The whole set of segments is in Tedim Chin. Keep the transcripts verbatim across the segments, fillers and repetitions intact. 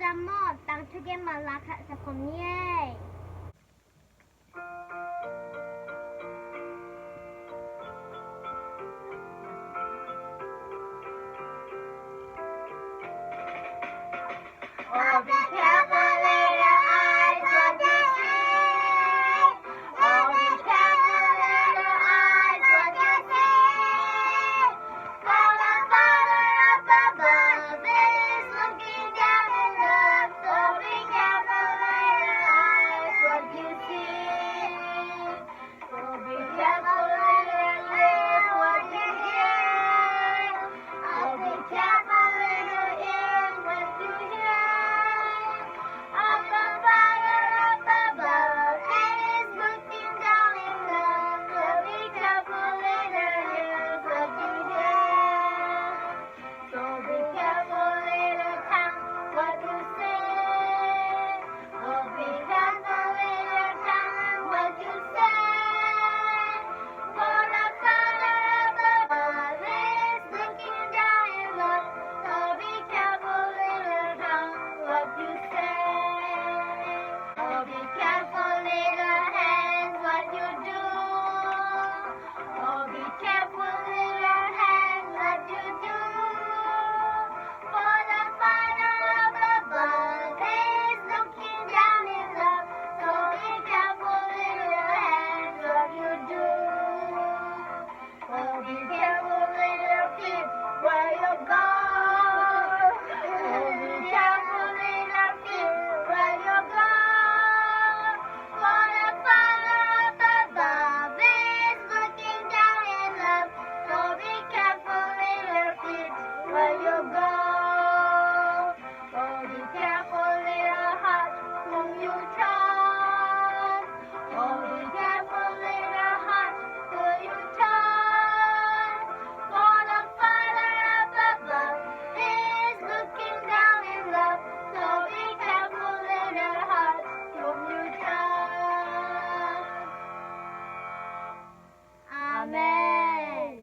Zamot tangthu gen mah la khat sa khawm ni ei. Oh, be careful, little eyes, what you see. Oh, be careful, little eyes, what you see. For the Father up above is looking down in love. So be careful, little eyes, what you see. So be careful, little ears, what you hear. Oh, be careful, little ears, what you hear. Our Father up above is looking down in love. So be careful, little ears, what you hear. So be careful, little tongue, what you say. Oh, be careful, little tongue, what you say. For the Father up above is looking down in love. So be careful, little tongue, what you say. Oh, be careful, little hands, what you do. Oh, be careful, little hands, what you do. For the Father up above is looking down in love. So be careful, little hands, what you do. Oh, be careful, little feet, where you go. Oh, be careful, little feet, where you go. For the Father up above is looking down in love. So be careful, little feet, where you go. Oh, be careful, little heart, whom you trust. Oh, be careful, little heart, who you trust. For the Father up above is looking down in love. So be careful, little heart, whom you trust. Amen.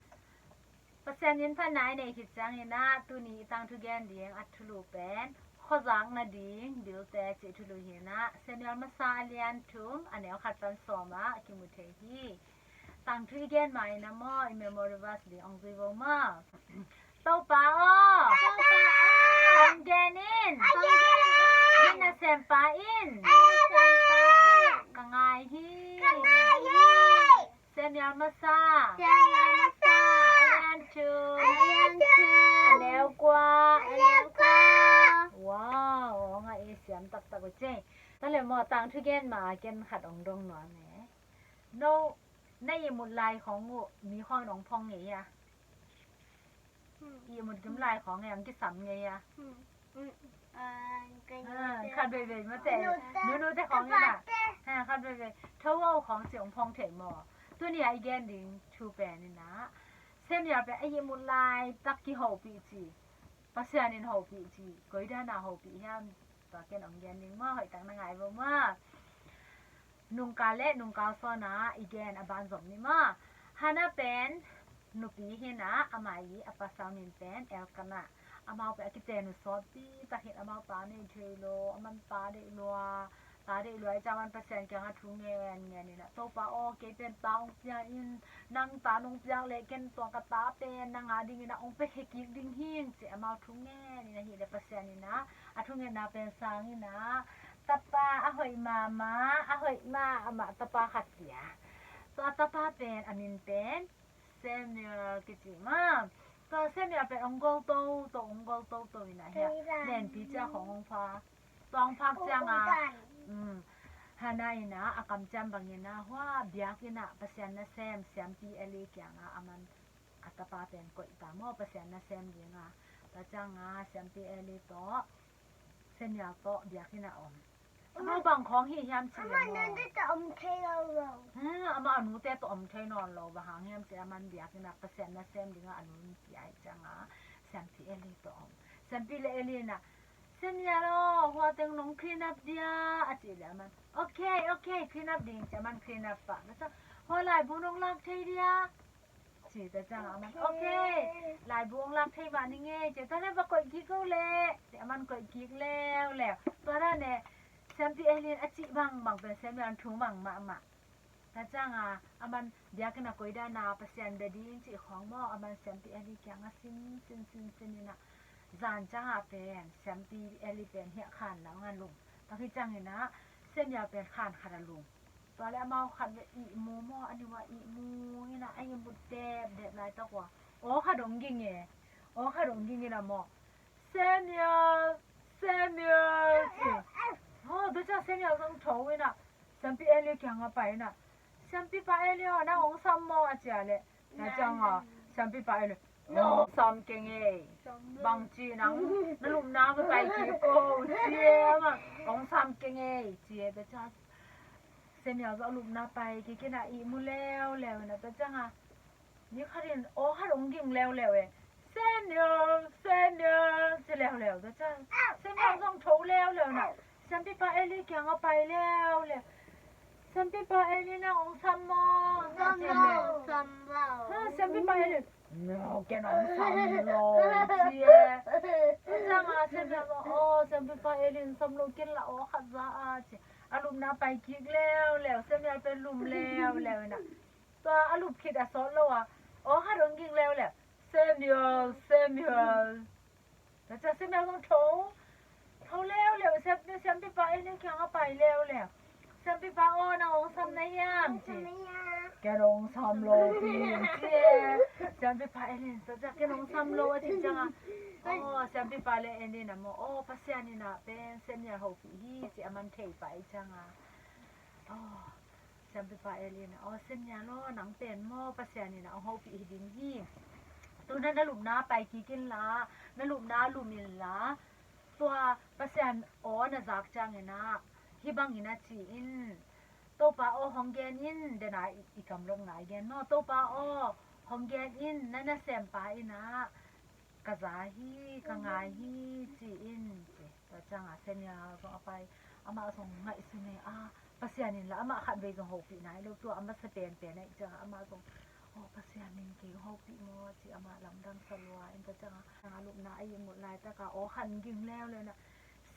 Pasian min phatna i neih khit ciangin ah tuni i tangthu gen ding a thulu pen khuazakna ding bilte cih thulu hi-in ah Samuel masa a lian thum a neu khat pan sawm ah kimu thei hi. Tangthu i gen ma-in ah maw, i memory verse ding ong zui vo maw. Topa aw, Topa aw, ong gen in, ong gen in. Min a sempa in, min a sempa in. Ka ngai hi, ka ngai hi. Samuel masa, Samuel masa a lian thum, a lian thum, a neu kua, a neu kua. Wow, ong a i siam taktak uh ci. Tua leh maw, tangthu gen ma ken khat ong dong nuam e. No, na ihmut lai khawng uh mi khawng in ong phong ngei a? Hmm. Ihmut kim lai khawng in ong kisam ngei a? Hmm. Hmm. Ah, khat veivei mate. Nunute khawng in ah. Ha, khat veivei. Tho aw khawng ci ong phong thei maw. Tuni a i gen ding thu pen in ah Samuel pen a ihmut laitak kihopih ci. Pasian in hopih ci. Koi dan a hopih hiam? Tua ken ong gen ding maw, hoihtak na ngai vo maw. Nungkal le nungkal sawn a i gen a banzom ni maw. Hannah pen nupi hi-in ah, ama i a pasal min pen Elkanah. Amau pen a kiten uh sawtpi tak hi-in, amau ta nei thei lo, aman ta deih lua, ta deih lua i ciang aman Pasian kiangah thu ngen ngen in ah, Topa aw, kei pen ta ong pia in, nang ta nong piak leh ken tua ka ta pen nang a dingin ah ong pia khe kik ding hing, ci amau thu ngen in ahih leh Pasian in ah a thungetna pen sang in ah tapa a hoih mahmah, a hoih mahmah tapa khat pia. Tua tapa pen a min pen Samuel kici maw. Tua Samuel pen ong gol toto, ong gol toto in ah hiah lenpi ciang khawng ong pha. Tua ong phak ciang a, um, Hannah in ah a kamciam bangin ah hua biakinn ah Pasian nasem siampi Eli kiangah aman a tapa pen koih ta maw, Pasian nasem ding a. Tua ciang a siampi Eli tawh Samuel tawh biakinn ah om. Amau bang khawng hi hiam cih leh maw, amau nute tawh om thei lo lo. Hmm, amau a nute tawh om thei nawn lo, bang hang hiam cih leh aman biakinn ah Pasian nasem ding a a nu pia ahih ciang a siampi Eli tawh om. Siampi le Eli in ah, Samuel aw, hua teng nong clean up dia, a cih leh aman, okay, okay, clean up ding, ci aman clean up pah. Tua ciang, hua laibu nong lak thei dia, Tua ciang a man, okay, laibu hong lak thei mah ning ei, ci. Tua leh va koih kik o leh, ci a man koih kik leuleu. Tua dan e, Siampi Elin a cih bangbang pen Samuel thu mang mahmah. Tua ciang a, a man biakinn a koi dan a Pasian bia ding cih khawng maw, a man Siampi Eli kiang a sin, sin, sin, sin in a, zan ciang a pen Siampi Eli pen hiah khan lo ngan lum. Tua hi ciang in a, Samuel pen khan khat a lum. Tua leh amau khat ve ihmu maw, a niu a ihmu in a, a ihmut depdep laitak ua, aw khat hong ging e. Aw khat hong ging in a maw, Samuel, Samuel, ci. Aw, tua ciang Samuel zong tho in a, Siampi Eli kiang a pai in a, Siampipa Eli aw, nang hong sam maw, a ci a leh. Tua ciang a, Siampipa Eli, hong sam keng ei. Bang ci nang, na lupna ka pai kik o, ci e, hong sam keng ei, ci e. Tua ciang Samuel zong a lupna pai kik in a, ihmu leuleu in a, tua ciang a, ni khat in aw khat hong ging leuleu e. Samuel, Samuel, ci leuleu. Tua ciang Samuel zong tho leuleu in a, Siampipa Eli kiang a pai leuleu. Siampipa Eli nang hong sam maw? Sam lo. Ha, Siampipa Eli, no, ken hong sam lo, ci e. Tua ciang a Samuel zong, aw, Siampipa Eli in sam lo, ken lah aw khat za a, ci. A lupna pai kik leuleu, Samuel pen lum leuleu in a. Tua a lup khit a sawt lo a, aw khat hong ging leuleu. Samuel, Samuel. Tua ciang Samuel zong tho, tho leuleu, Siam, Siampipa Eli kiang a pai leuleu. Siampipa aw, nang hong sam na hiam, ci. Ken hong sam lo pi, ci e. Siampipa Eli in, tua ciang ken hong sam lo a cih ciang a, aw, Siampipa leh Eli in a maw, aw, Pasian in a pen Samuel hopih hi, ci a man thei pah ciang a, aw, Siampipa Eli in a, aw, Samuel aw, nang pen maw Pasian in a hong hopih hi ding hi. Tu na, na lupna pai kik inla, na lupna lum inla, tua Pasian aw na zak ciang in a, hih bang in a ci in, Topa aw hong gen in, den a i, i kamlong nai gen maw, Topa aw hong gen in, na nasempa in a ka za hi, ka ngai hi, ci in, ci. Tua ciang a Samuel zong a pai, amah zong ngaihsun e, a, Pasian in la amah khatvei zong hopih nai lo, tua a masa penpen ahih ciang a amah zong, aw, Pasian in kei hopih maw, ci amah lamdang sa lua in. Tua ciang a, ciang a lupna a ihmut laitak a aw khat ging leuleu in a,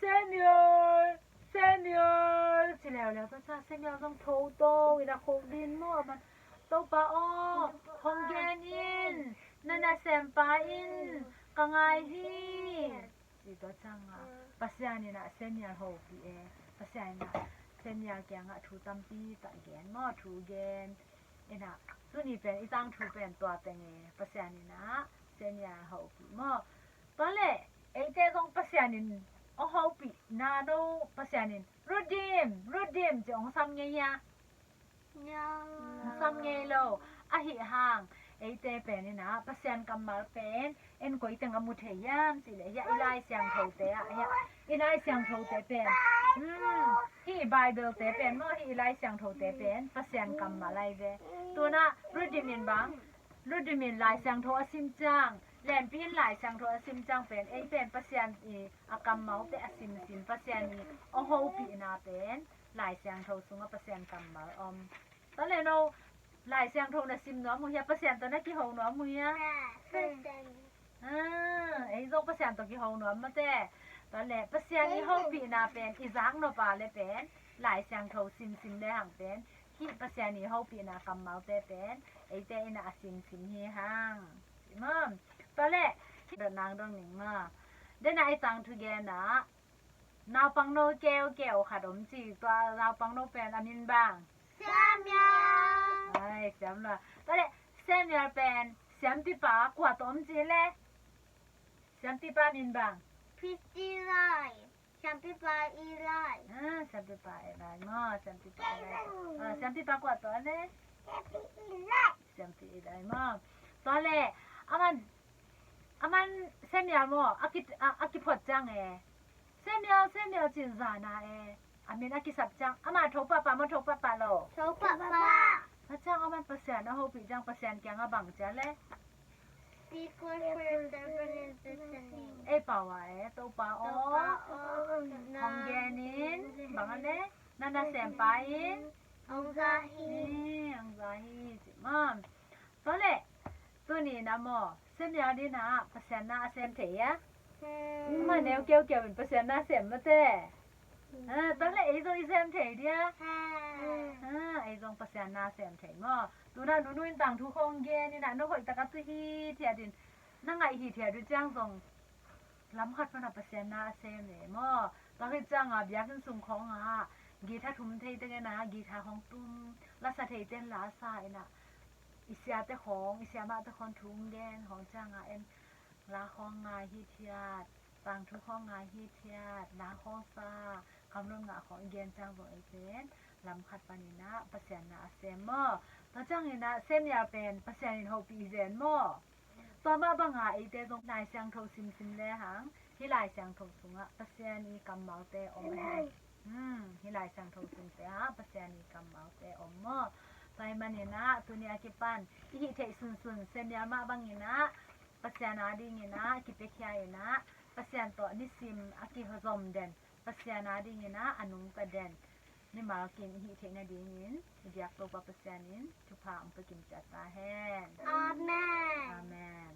Samuel, Samuel, ci leuleu. Tua ciang Samuel zong tho to in a khuk din maw, a man, Topa aw, hong gen in, na nasempa in ka ngai hi, ci. Tua ciang a Pasian in a Samuel hopih e. Pasian in a Samuel kiang a thu tampi tak gen maw, thu gen in a, tuni pen i tangthu pen tua teng e. Pasian in a Samuel hopih maw. Tua leh eite zong Pasian in hong hopih na, no, Pasian in Rudim, Rudim ci hong sam ngei hia? Hong sam ngei lo. Ahih hang eite pen in a Pasian kammal pen en koi teng a mu thei hiam cih leh, hiah i Lai Siangthote ah, hiah i Lai Siangthote pen, hmm, hih i Bible-te pen maw, hih i Lai Siangthote pen Pasian kammal ahi ve. Tu in a Rudim in bang, Rudim in Lai Siangtho a sim ciang, Lenpi in Lai Siangtho a sim ciang pen, ei pen Pasian i a kammalte a simsim, Pasian i hong hopihna pen Lai Siangtho sungah Pasian kammal om. Tua leh no, Lai Siangtho na sim nuam uh hia, Pasian tawh na kiho nuam uh hia? Ah, ei zong Pasian tawh kiho nuam mate. Tua leh Pasian i hopihna pen i zak nop a leh pen Lai Siangtho simsim lehang pen hih Pasian i hopihna kammalte pen eite in a simsim hi hang. Ci maw. Tua leh, dot nang dong ning maw. Den a i tangthu gen ah, naupangno keukeu khat om ci, tua naupangno pen a min bang? Samuel. Ai, siam lua. Tua leh, Samuel pen siampipa kua tawh om ci leh? Siampipa min bang? Eli. Siampipa Eli. Ah, siampipa Eli maw, siampipa Eli. Ah, siampipa kua tawh leh? Siampi Eli. Siampi Eli maw. Tua leh, a man, a man Samuel maw, a ki, a, a kiphot ciang e, Samuel, Samuel ci-in zan a e, a min a kisap ciang, amah tho pahpah maw, tho pahpah lo? Tho pahpah. Tua ciang a man Pasian a hopih ciang, Pasian kiangah bang ci a leh? Because forever is the same. Ei pau a e, Topa aw, Topa aw, hong gen in, bang a leh? Na nasempa in hong za hi. Eh, hong za hi, ci maw. Tua leh, Tuni na maw, Samuel ni na Pasian na a sem thei a? Ama neu keukeu in Pasian na sem mate. Ah, tak le ei zong i sem thei dia. Ah, ei zong Pasian na sem thei maw. Tuna nunu in tangthu khong gen ina, no hoih taka tu hi thiat in, na ngaih hi thiat uh ciang zong lam khat pana Pasian na a sem e maw. Tua hi cianga biakinn sung khonga guitar thum thei tengena guitar hong tum, lasa thei ten lasa ina, i siate khong, i siamahte khong thu gen khong cianga en, la khong ngai hi thiat, tangthu khong ngai hi thiat, la khong sa, kamlun ngah khong i gen ciang zong ei pen lam khat panina Pasian na a sem maw. Tua ciangina Samuel pen Pasian in hopih zen maw. Tua mah banga eite zong Lai Siangtho simsim le hang, hih Lai Siangtho sungah Pasian i kammalte om ahi. Hmm, hih Lai Siangtho simte ah Pasian i kammalte om maw. Tua hi manina tuni a kipan i hih theih sunsun Samuel mah bangina Pasian a dingina kipiakhia ina, Pasian tawh nisim a kihozom den, Pasian a dingina a nungta den mimal kim i hih theih nadingin i biak Topa Pasian in thupha hong pia kim ciat ta hen. Amen. Amen.